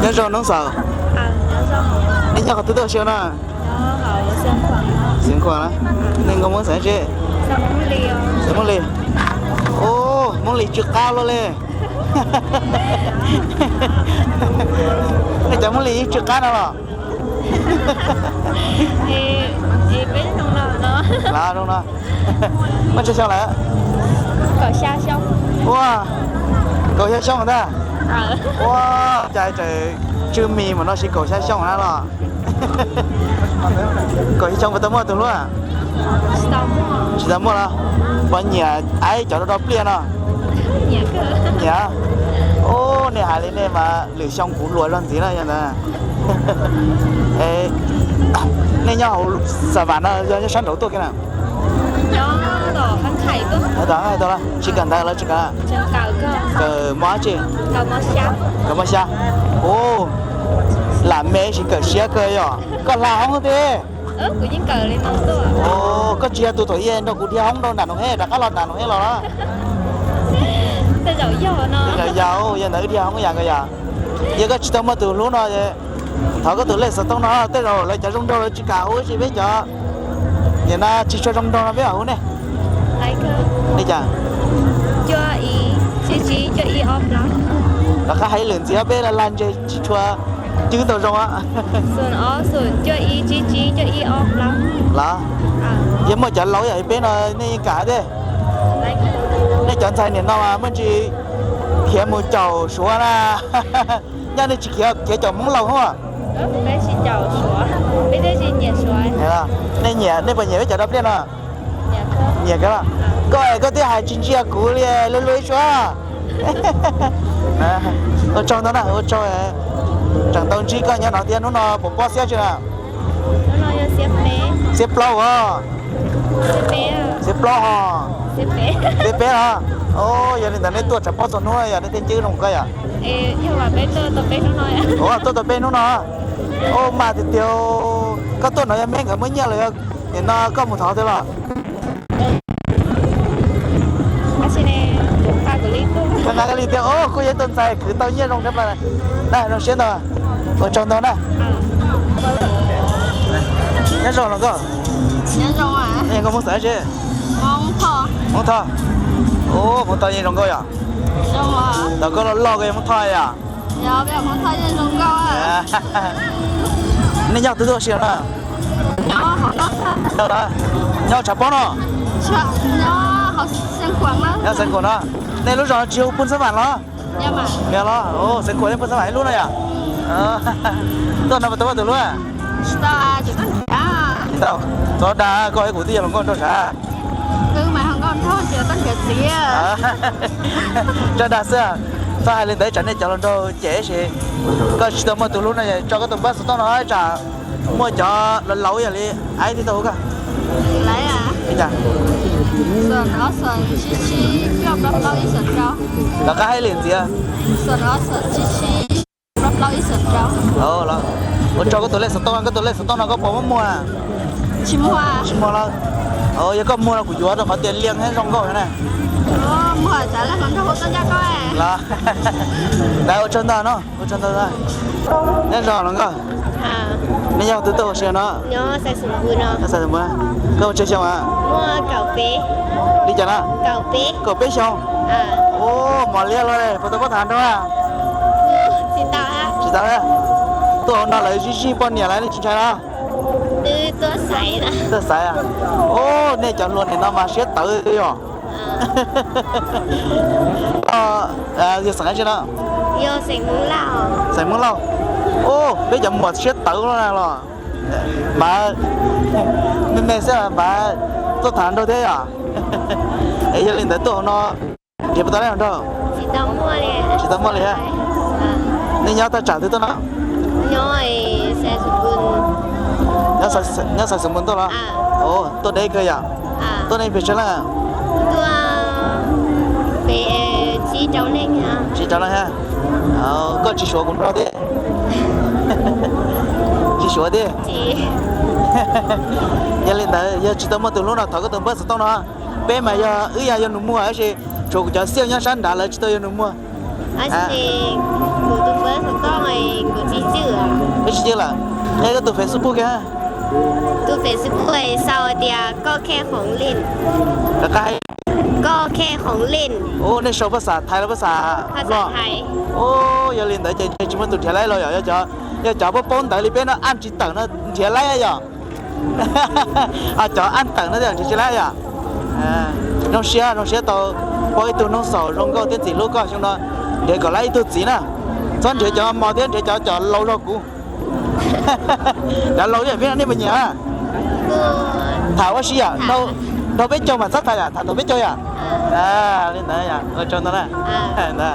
Nyob zoo Noob Xaus. Nej nyob qhov twg tuaj si no? Xeev Khuam na. Nej nkauj Hmoob xeem tsi? Xeem Hmoob Lis. Ub, Hmoob Lis tsw qab luaj li. Nej cov Hmoob Lis yeej tsw qab no los? Zoo no. Muaj tsawg xyoo lawm? Ua, kaum xya xyoo ntag. Ua, cas tseem tsw mis mam no si kaum xya xyoo na los? Kaum xya xyoo puas tau muaj tus hlub? Tsis tau muaj los? Puas nyiam aib cov rau rau pliaj no? Nyiam. Ub, nej hais li nej mas lwm xyoo kuv hluas zog ntxiv na yog ntawd. Nej nyob hauv Xas Vas no yog nyob sab nraud tuaj kiag na? Tsis kawm ntawv los tsis kawm? Kawm mos dab tsi? Kawm mos xya. Ub, lam me sis kawm siab kawg yom. Koj hla hoob thiab? Koj tsis yog tus thaum ub nrog kuv dhia hoob rau nram Noom Hej rov qab los nram Noom Hej los? Yog, yog ntawd wb dhia hoob yam nkaus yom. Yog koj tsis tau muaj tus hlub no, thov koj tus lej xov tooj no, tej zaum lawv cov zoo nraug lawv tsis kam hu ib si peb cov nim no tsis tshua zoo nraug no peb mam hu nej. Li cas? Rov qab hais lwm ntxiv peb laj ntseg tsis tshua cwb tau zoo. Los yog muaj cov laus yam li peb no nej yeej kam thiab. Nej cov ntxhais nim no mas muaj ntsis khiav mus caum Suav na. Nyaj nej tsis khiav, khiav caum Hmoob laus hub. Nej nyiam, nej puas nyiam peb cov rau pliaj no? Nyiam kawg. Koj es koj twb hais tsis ntsia kuv li, luag luag ib suab. Ua tsaug ntau na, ua tsaug. Tseem tau ntsib koj nyob no thiab, hnub no puas pob xiab tsi na? Xiab plaub os. Xiab plaub hos. Xiab peb los? Yog li ntawd nej tuaj tsam pob txhua hnub yog nej thiaj cwb zoo koj yom? Ua tuaj tau peb hnub no. Ua mas tiag tiag, koj tuaj no yog me nkawd muab nyiaj los yog nim no koj mus thov thiab los? Koj nqa koj li tiag, kuj yog ib tug ntxhais khwv tau nyiaj zoo thiab mas. Zoo siab ntau. Ua tsaug ntau na. Nyob zoo los nkauj. Nkauj Hmoob xeem tsi? Hmoob Thoj. Ub, Hmoob Thoj yeej zoo nkauj yom. Thaum koj loj loj koj yog Hmoob Thoj yom? Nej nyob twg tuaj si no na? Nyob tshav pob no? Nyob Xeev Khuam no. Nej lub zos no tsis hu Phoos Xab Vam los? Yog los, Xeev Khuam thiab Phoos Xab Vam ib lub no yom? Tuaj no puas tau muaj tus hlub? Tsis tau, txhob dag koj, kuv twb yog hluas nkauj nraug sav. Txhob dag xwb, txhob hais li ntawd tsam nej cov hluas nraug cem ib si. Koj tsis tau muaj tus hlub no tso koj tus npawb xov tooj no tsam muaj cov laus laus yam li aib thiab tau hu koj. Rov qab hais li ntxiv. Ua tsaug, koj tus lej xov tooj, koj tus lej xov tooj no koj puas muaj muag? Tsis muag lawm. Yog koj muag no kuv yuav rau qhov tias liam thiab zoo nkauj na. Ntawd ua tsaug ntau no, ua tsaug ntau. Nyob zoo los nkauj. Nej nyob twg tuaj ua si no? Koj ua tsawg xyoo? Li cas no? Kaum peb xyoo. Ua mos liab luaj, puas tau pab tham nraug? Tsis tau. Tuaj hauv no lawv zij zij poj niam lawv tsis ntshai los? Tuaj xaiv. Ua nej cov hluas nim no mas siab tawv yom. Yog xeem dab tsi no? Xeem Hmoob Lauj. Ua peb cov muam siab tawv luaj na los. Mas me me xwb mas tuaj tham nraug thiab yom. Es yog li ntawd tuaj hauv no nrhiav puas tau leej hluas nraug? Tsis tau muaj li. Nej nyob thaj tsam twg tuaj no? Nyob Xaiv Xeem Pus tuaj los? Tuaj deb kawg yom. Tuaj nej pes tsawg leej? Tsis rau leej thiab. Koj tsis suav kuv nrog thiab? Tsis suav thiab. Yog li ntawd yog tsis tau muaj tus hlub no thov koj tus npawb xov tooj no. Peb mas yog wb yog yog nus muag tab sis tshuav kuv cov xiaj nyob sab nrad lawv tsis tau yog nus muag. Kuv tus npawb xov tooj kuv Peb tsis yog lawm. Qhia koj tus Facebook kiag. Tus Facebook sau tias Koj Khe Hoov Lin. Rov qab hais. Koj Khe Hoov Lin. Ua nej sau phaj xas Thaib los phaj xas Nplog? Ua yog li ntawd ces tsis muaj tus nrhiav laib los yom? Yog cov paub paub ntawv li peb no ab tsis tawm no nrhiav laib yom? Cov ab tawm no thiaj nrhiav tsis laib yom? Zoo siab, zoo siab tau pom ib tug noog xaum zoo nkauj thiab ntxim hlub koj xyoo no, nrhiav kom laib ib tug txiv na. Txhob nrhiav cov mos thiab nrhiav cov, cov laus zog kuv. Cov laus thiab peb no nej puas nyiam? Tham ua si yom? Nraug peb caug mas txhob tham yom, tham nraug peb caug yom? Li ntawd yom, ua tsaug ntau na.